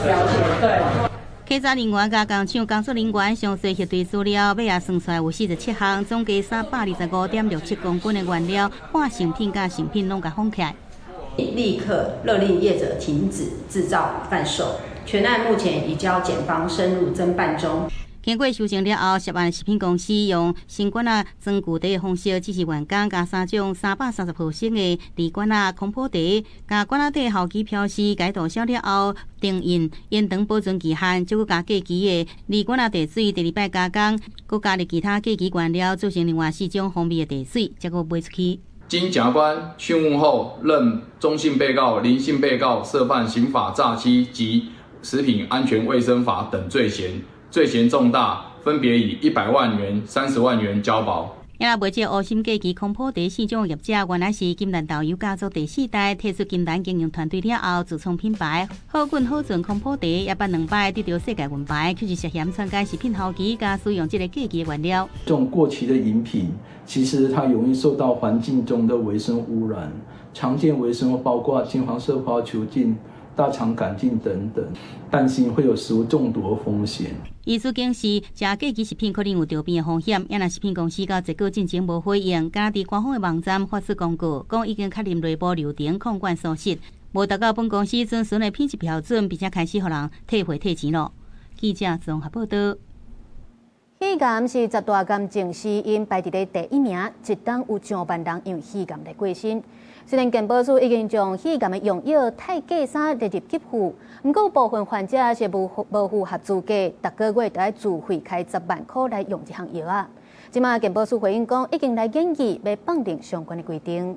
了解，對。稽查人員佮工廠工作人員詳細核對資料，尾仔算出來有47項，總計325.67公斤的原料，半成品佮成品攏共封起來。立刻勒令業者停止製造販售。全案目前已交檢方深入偵辦中。經過修正了後，涉案食品公司用新罐仔裝舊茶的方式，指示員工共三種330毫升的鋁罐仔康普茶，共罐仔底號機標示共塗銷了後，定印延長保存期限，再閣共過期的鋁罐仔茶水第二擺加工，閣加入其他過期原料，做成另外4種風味的茶水，才閣賣出去。經檢察官訊問後，認鍾姓被告、林姓被告涉犯刑法詐欺及食品安全衛生法等罪嫌，罪嫌重大，分別以100萬元、30萬元交保。也若賣這烏心過期康普茶4種業者，原來是金蘭豆油家族第4代退出金蘭經營團隊了後，自創品牌好滾好順康普茶，也捌2擺得著世界銀牌，卻是涉嫌篡改食品號機，佮使用這个過期的原料。這種過期的飲品，其實它容易受到環境中的微生物污染，常見微生物包括金黃色葡萄球菌、大腸桿菌等等，擔心會有食物中毒的風險。醫師警示，食過期食品可能有著病的風險。也若食品公司到結果進前無回應，敢佇官方的網站發出公告，講已經確認內部流程控管疏失，無達到本公司遵循的品質標準，並且開始予人退貨退錢囉。記者綜合報導。肺癌是10大癌症死因排佇咧第1名，一冬有上萬人因為肺癌來過身。雖然健保署已經將肺癌的用藥泰格沙列入給付，毋過部分患者是無符合資格，逐個月都愛自費開10萬箍來用這項藥仔。這馬健保署回應講，已經來研議欲放寬相關的規定。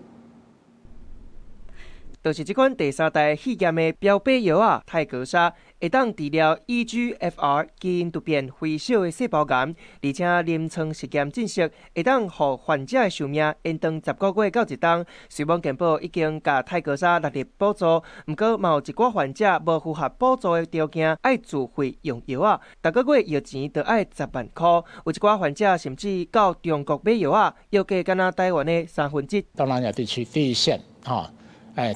就是這款第3代肺癌的標靶藥仔泰格沙，會當治療 EGFR 基因突變微小的細胞癌，而且臨床實驗證實會當予患者的壽命延長10個月到1冬。雖罔健保已經共泰格沙納入補助，毋過嘛有一寡患者無符合補助的條件，愛自費用藥仔，逐個月藥錢就愛10萬箍。有一寡患者甚至到中國買藥仔，藥價敢若台灣的1/3。東南亞地區第一線，哈。哎，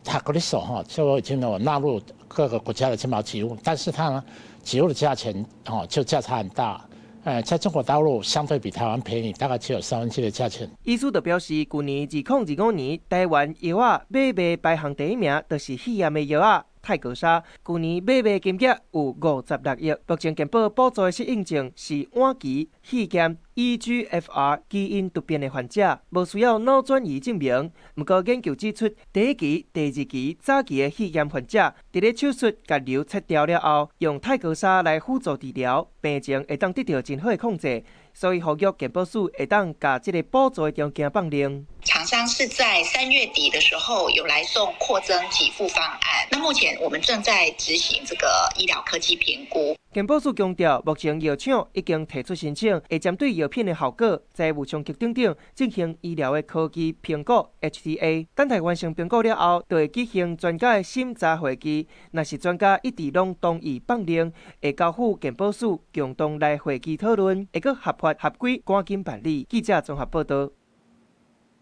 他格里索哈就已經有納入各個國家的健保給付，但是它呢，給付的價錢哦就價差很大。哎，在中國大陸相對比台灣便宜，大概只有1/3的價錢。醫師就表示，去年2025年台灣藥仔買賣排行第1名，就是肺癌的藥仔泰格沙。去年買賣金額有56億。目前健保補助的適應症是晚期肺癌 EGFR 基因突變的患者，無需要腦轉移證明。毋過研究指出，第1期、第2期、早期的肺癌患者，佇咧手術共瘤切掉了後，用泰格沙來輔助治療，病情會當得到真好的控制。所以呼籲健保署會當共這个補助的條件放寬。長廠商是在3月底的時候有來送擴增給付方案。那目前我們正在執行這個醫療科技評估。健保署強調，目前藥廠已經提出申請，會針對藥品的效果、財務衝擊等等進行醫療的科技評估（HTA）。等待完成評估了後，就會舉行專家的審查會議。若是專家一致攏同意放任，會交付健保署共同來會議討論，會閣合法合規趕緊辦理。記者綜合報道。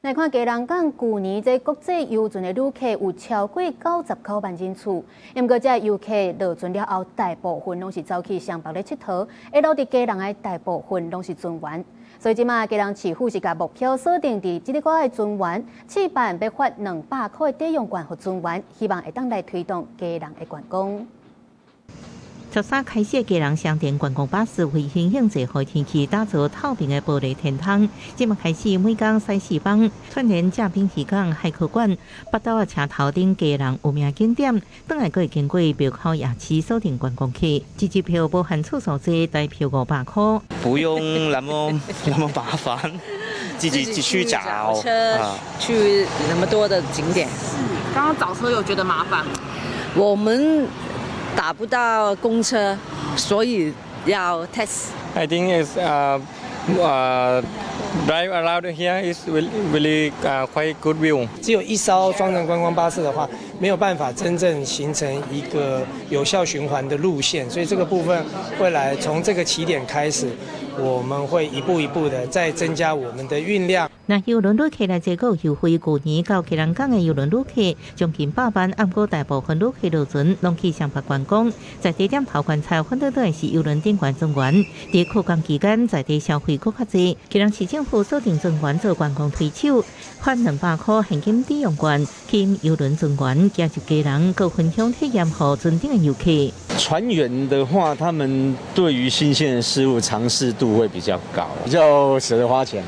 來看基隆港，舊年這國際郵輪的旅客有超過99萬人次，毋過這遊客落船了後，大部分攏是走去雙北咧𨑨迌，會留佇基隆的大部分攏是船員。所以這馬基隆市府是共目標鎖定佇這个月的船員，試辦欲發200箍的抵用券予船員，希望會當來推動基隆的觀光。13開始，基隆雙連觀光巴士為因應熱雨天氣打造透明的玻璃天窗。這馬開始每工駛四班，串聯正濱漁港、海科館、北斗仔車頭等基隆有名景點，轉來閣會經過廟口夜市鎖定觀光客。這支票無含厝數濟，台票500箍。不用那麼那麼麻煩，自己去找車去那麼多的景點。剛剛找車有覺得麻煩嗎？我們打不到公車，所以要 taxi。 I think it's drive around here is really quite good view。只有一艘雙層觀光巴士的話，沒有辦法真正形成一個有效循環的路線，所以這個部分未來從這個起點開始，我們會一步一步的再增加我們的運量。若郵輪旅客來這個優惠，舊年到基隆港的郵輪旅客將近百萬，毋過大部分旅客落船攏去雙北觀光，在地點頭觀察，反倒倒是郵輪頂懸船員。佇擴工期間，在地消費閣較濟。基隆市政府鎖定船員做觀光推手，發200箍現金抵用券，吸引郵輪船員行入基隆，閣分享體驗予船頂的遊客。船員的話，他們對於新鮮的事物嘗試度會比較高，比較捨得花錢。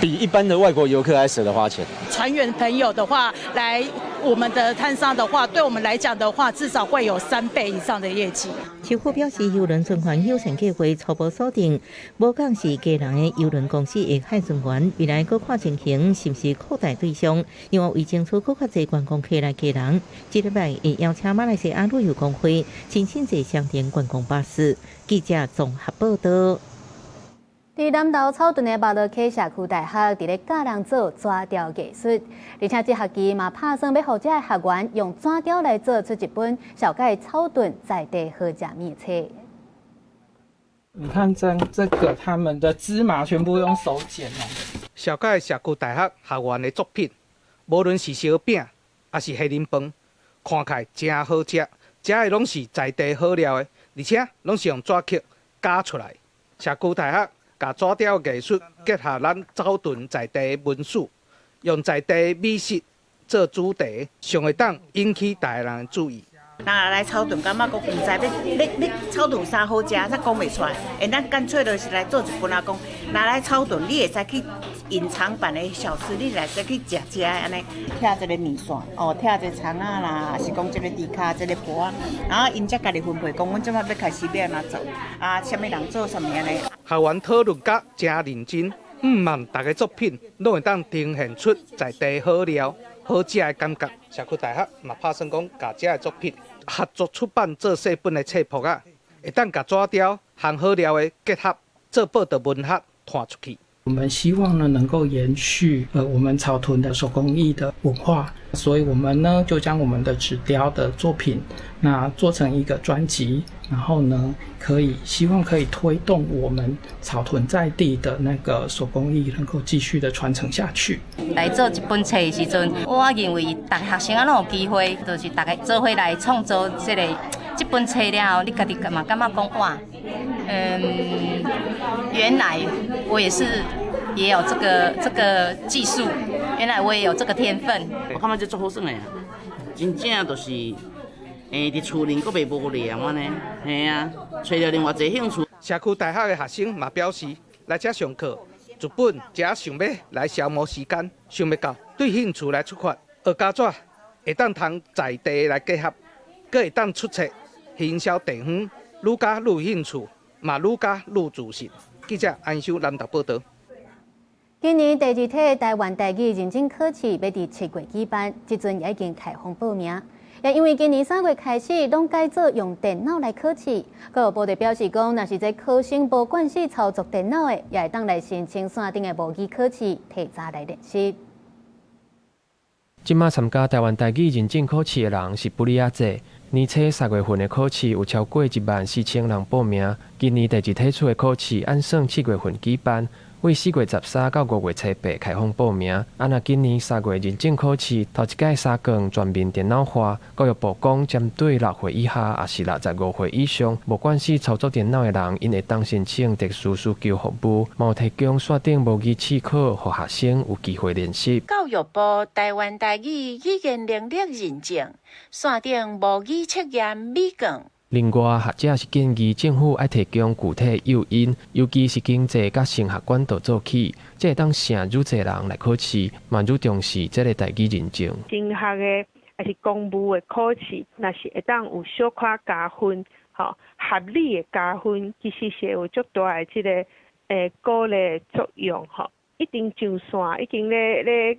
比一般的外國遊客還捨得花錢。船員朋友的話，來我們的攤商的話，對我們來講的話，至少會有3倍以上的業績。市府表示，郵輪船員友善計劃初步鎖定，無講是基隆的郵輪公司的海船員，未來閣看情形是毋是擴大對象，另外為爭取閣較濟觀光客來基隆，這禮拜會邀請馬來西亞旅遊公會親親坐雙連觀光巴士。記者綜合報道。佇南投草屯的貘螺溪社區大學，佇咧教人做紙雕藝術，而且這學期嘛拍算欲予遮的學員用紙雕來做出一本紹介草屯在地好食物的冊。你看這這個他們的芝麻全部用手剪哦。紹介社區大學學員的作品，無論是燒餅，抑是蝦仁飯，看起來誠好食。遮的攏是在地好料的，而且攏是用紙刻鉸出來。社區大學共紙雕藝術結合咱草屯在地文史，用在地美食做主題，上會當引起大家人的注意。人來草屯，感覺講毋知欲欲欲草屯有啥好食，才講袂出來。欸，咱乾脆就是來做一本仔講，若來草屯，你會使去隱藏版的小吃，你來使去食食按呢。拆這个麵線，哦，拆這个腸仔啦，抑是講這个豬跤，這个脯仔，然後𪜶才家己分配，講阮這擺欲開始欲按怎做，啊，啥物人做啥物按呢。學員討論甲誠認真，毋望逐个作品攏會當呈現出在地好料、好食的感覺。社區大學嘛拍算講，共遮的作品合作出版做細本的冊簿仔，會當共紙雕和好料的結合，做報道文學傳出去。我們希望呢能夠延續我們草屯的手工藝的文化，所以我們呢就將我們的紙雕的作品，那做成一個專輯，然後呢可以希望可以推動我們草屯在地的那個手工藝能夠繼續的傳承下去。來做這本冊的時陣，我認為逐个學生仔攏有機會，就是逐个做伙來創作這個這本冊了後，你家己嘛感覺講哇，原來我也是也有這個技術，原來我也有這個天分。我感覺這足好耍的，真正就是，佇厝裡閣袂無聊按呢，嘿啊，揣著另外一个興趣。社區大學的學生嘛表示，來遮上課，日本遮想欲來消磨時間，想袂到對興趣來出發，學膠紙會當通在地來結合，閣會當出冊行銷地方，愈加愈有興趣，嘛愈加愈自信。記者安修南投報道。今年第二梯台灣台語認證考試欲佇7月舉辦，這陣也已經開放報名。也因為今年3月開始，攏改做用電腦來考試。教育部就表示講，若是這考生無慣勢操作電腦的，也會當來申請線頂的模擬考試，提早來練習。這馬參加台灣台語認證考試的人是不哩仔濟。年初3月份的考試有超過1萬4千人報名。今年第二梯次的考試按算7月份舉辦。為4月13到5月初8開放報名。啊，若今年3月認證考試頭一擺三卷全面電腦化，教育部講針對6歲以下，抑是65歲以上無慣勢操作電腦的人，𪜶會當申請特殊需求服務，嘛有提供線頂模擬試考，予學生有機會練習。教育部台灣台語語言能力認證線頂模擬測驗米卷。另外，學者是建議政府愛提供具體誘因，尤其是經濟佮升學管道做起，才會當吸愈濟人來考試，嘛愈重視這个台語認證。升學的抑是公務的考試，若是會當有小可加分，吼，合理的加分，其實是有足大的這个鼓勵作用，吼。已經上線，已經咧咧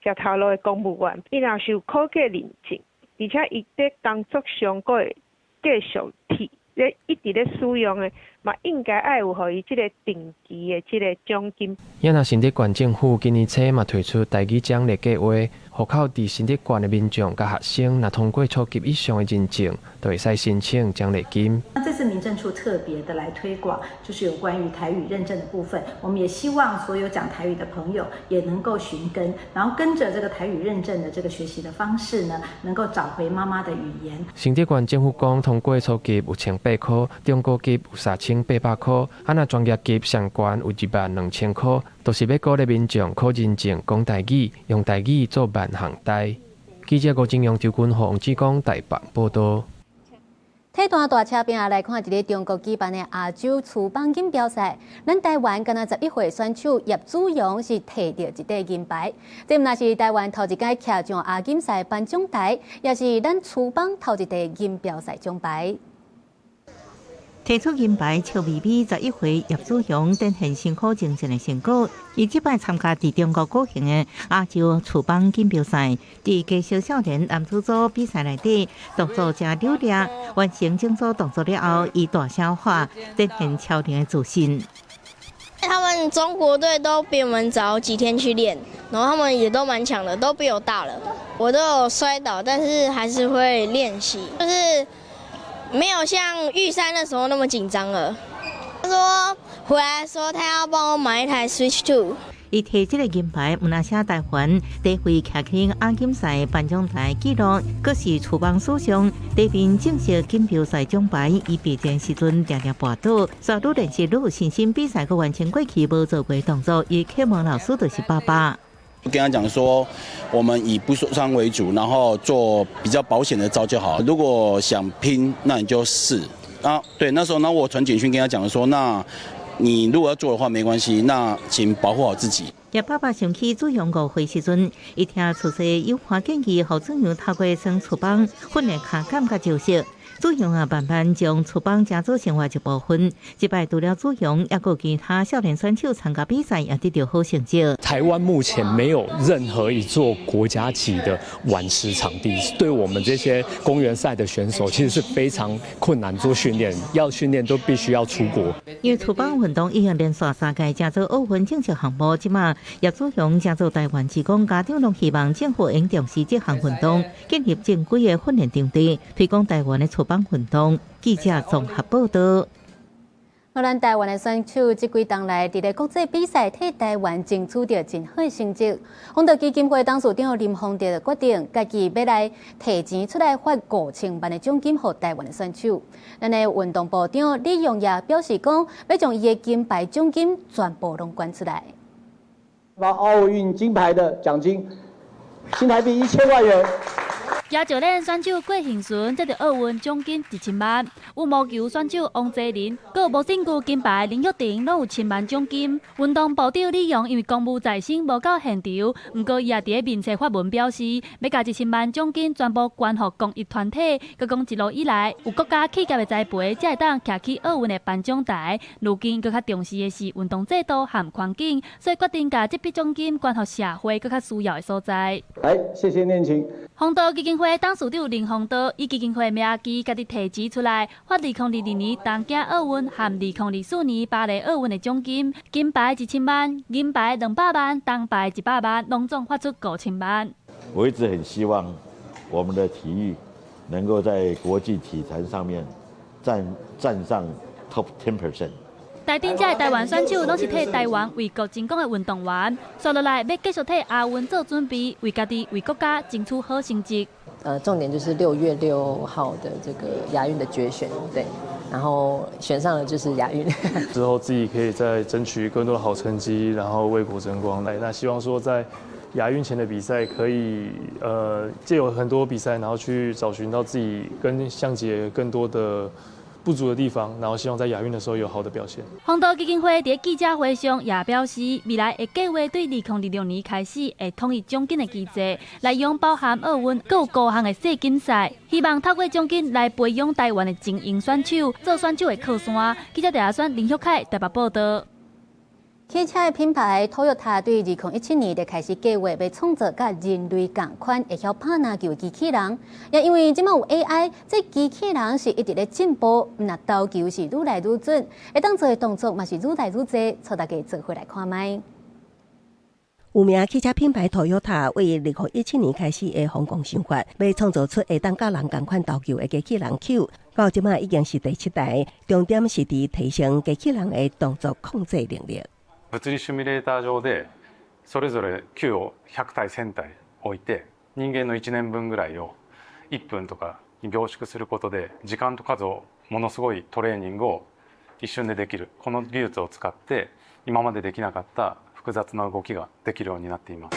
食頭路的公務員，伊若是有考過認證，而且伊佇工作上閣會繼續提咧一直咧使用的，嘛應該愛有予伊這个定期的這个獎金。也若新竹縣政府今年初嘛推出台語獎勵計劃，戶口佇新竹縣的民眾佮學生，若通過初級以上的認證，就會使申請獎勵金。那這次民政處特別的來推廣，就是有關於台語認證的部分。我們也希望所有講台語的朋友也能夠尋根，然後跟着這個台語認證的這個學習的方式呢，能夠找回媽媽的語言。新竹縣政府講，通過初級有1800箍，中高級有3800箍，啊若專業級上懸有2萬2千箍，都是欲鼓勵民眾考認證講台語，用台語做萬項代。記者吳金陽、周君豪、王志剛台北報導。體壇大車拼來看，佇咧中國舉辦的亞洲蹴棒錦標賽，咱台灣敢若11歲選手葉子陽是提著一塊銀牌，這毋但是台灣頭一擺徛上亞錦賽頒獎台，也是咱蹴棒頭一塊錦標賽獎牌。提出銀牌，笑眯眯11歲葉子陽展現辛苦精進的成果。伊這擺參加佇中國舉行的亞洲蹴棒錦標賽，佇家小少年男子組比賽內底，動作誠流利，完成整組動作了後，伊大聲喊，展現超人的自信。他們中國隊都比我們早幾天去練，然後他們也都蠻強的，都比我大了。我都有摔倒，但是還是會練習，就是沒有像預賽那時候那麼緊張了。他說回來說他要幫我買一台 Switch 2。伊提這个銀牌，毋但寫台灣第一回徛起亞錦賽頒獎台紀錄，閣是蹴棒史上第一面正式錦標賽獎牌。伊備戰時陣定定跋倒，煞愈練習愈有信心，比賽閣完成過去無做過動作。伊啟蒙老師就是爸爸。跟他講說，我們以不受傷為主，然後做比較保險的招就好。如果想拼，那你就試。啊，對，那時候呢，我傳簡訊跟他講說，那你如果要做的話，沒關係，那請保護好自己。葉爸爸想起子陽5歲時陣，伊聽厝細有看建議，予子陽透過耍蹴棒訓練跤感佮招式。子陽啊，慢慢將蹴棒當做生活一部分。這擺除了子陽，猶閣其他少年選手參加比賽，也得著好成績。台灣目前沒有任何一座國家級的碗池場地，對我們這些公園賽的選手，其實是非常困難做訓練，要訓練都必須要出國。因為蹴棒運動已經連續三屆成做奧運正式項目，這馬葉子陽成做台灣志工，家長攏希望政府應重視這項運動，建立正規的訓練場地，推廣台灣的蹴棒運動。記者綜合報導。咱台灣的選手這幾冬來，佇咧國際比賽替台灣爭取著真好的成績。弘道基金會董事長林泓德決定，家己欲來提錢出來發5000萬的獎金予台灣的選手。咱的運動部長李榮業表示講，欲將伊的金牌獎金全部攏捐出來。拿奧運金牌的獎金，新台幣1000萬元。举石练选手郭幸纯得著奥运奖金1000万，羽毛球选手王齐麟、阁有无身球金牌林玉婷拢有千万奖金。运动部长李扬因为公务在身无到现场，毋过伊也伫咧面册发文表示，欲共1000万奖金全部捐予公益团体。阁讲一路以来有国家企业的栽培，才会当徛起奥运的颁奖台。如今阁较重视的是运动制度和环境，所以决定共这笔奖金捐予社会阁较需要的所在。来，谢谢念青。弘道基金会董事长林弘道以基金会名义，家己提钱出来，发2022年东京奥运和2024年巴黎奥运的奖金，金牌1000万，银牌200万，铜牌100万，拢总发出5000万。我一直很希望我們的體育能夠在國際體壇上面站上 top 10%。台頂這的台灣選手攏是替台灣為國爭光的運動員，紲落來欲繼續替亞運做準備，為家己、為國家爭取好成績。重點就是6月6號的這個亞運的決選，對，然後選上了就是亞運。之後自己可以再爭取更多的好成績，然後為國爭光。來，那希望說在亞運前的比賽可以，藉由很多比賽，然後去找尋到自己跟向杰更多的不足的地方，然後希望在亞運的時候有好的表現。弘道基金會佇記者會上也表示，未來會計劃對2026年開始會統一獎金的機制，內容包含奧運閣有高項的世錦賽，希望透過獎金來培養台灣的精英選手，做選手的靠山。記者鄭亞選、林旭凱台北報道。汽車的品牌 Toyota 對2017年就開始計劃欲創造佮人類仝款會曉拍籃球的機器人，也因為這馬有 AI，這機器人是一直咧進步，毋但投球是愈來愈準，會當做的動作嘛是愈來愈濟，帶大家做伙來看覓。有名汽車品牌 Toyota 為2017年開始的瘋狂想法，欲創造出會當佮人仝款投球的機器人 Q，到這馬已經是第七代，重點是佇提升機器人的動作控制能力。物理シミュレーター上でそれぞれ球を100体1000体置いて、人間の1年分ぐらいを1分とかに凝縮することで、時間と数をものすごいトレーニングを一瞬でできる。この技術を使って、今までできなかった複雑な動きができるようになっています。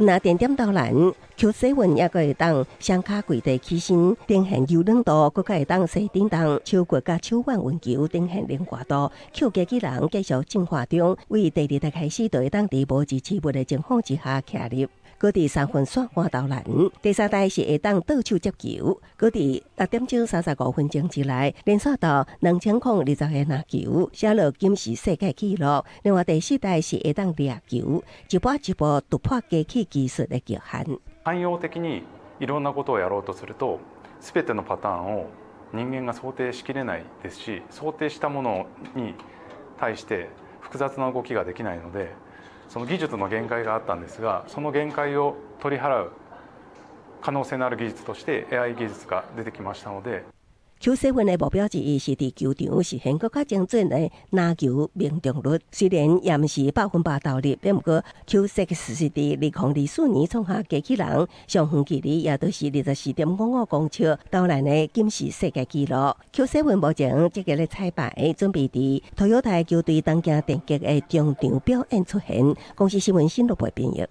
毋但定點投籃，Q7 也閣會當雙跤跪地起身，呈現柔軟度，閣會當踅振動，手骨佮手腕運球呈現靈活度。Q 機器人繼續進化中，為第二代開始就會當佇無支持物的情況之下徛立，閣佇三分線外投籃。第三代是會當倒手接球，閣佇6點鐘35分鐘之內連續投2020個籃球，寫落金氏世界紀錄。另外第四代是會當掠球，一步一步突破機器技術的極限。汎用的にいろんなことをやろうとすると、すべてのパターンを人間が想定しきれないですし、想定したものに対して複雑な動きができないので、その技術の限界があったんですが、その限界を取り払う可能性のある技術として AI 技術が出てきましたので。 Q7 的目標之一是佇球場實現閣較精準的籃球命中率，雖然也毋是100%投入，毋過 Q6 是佇2024年創下機器人上遠距離，也就是24.55公尺投籃的金氏世界紀錄。Q7 目前積極咧彩排，準備佇 Toyota 球隊東京電擊的中場表演出現。公視新聞新錄播編譯。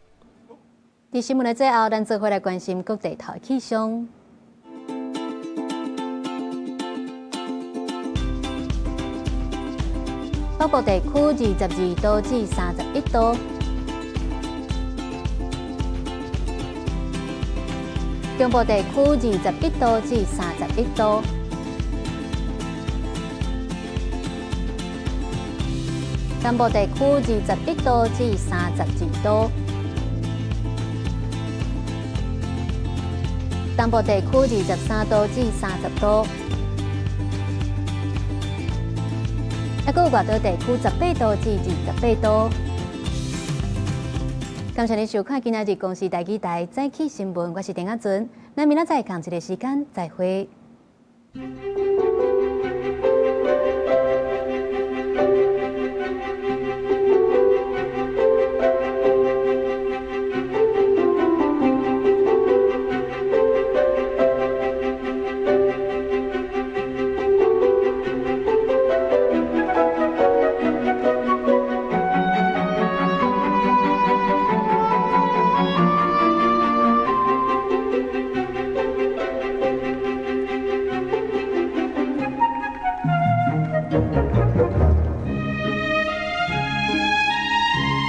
佇新聞的最後，咱做伙來關心各地頭氣象。北部地區22度至31度，中部地區21度至31度，南部地區21度至32度，東部地區23度至30度。抑閣有外島地區18度至28度。感謝你收看今仔日公視台語台早起新聞，我是陳亞準，咱明仔載仝一个時間再會。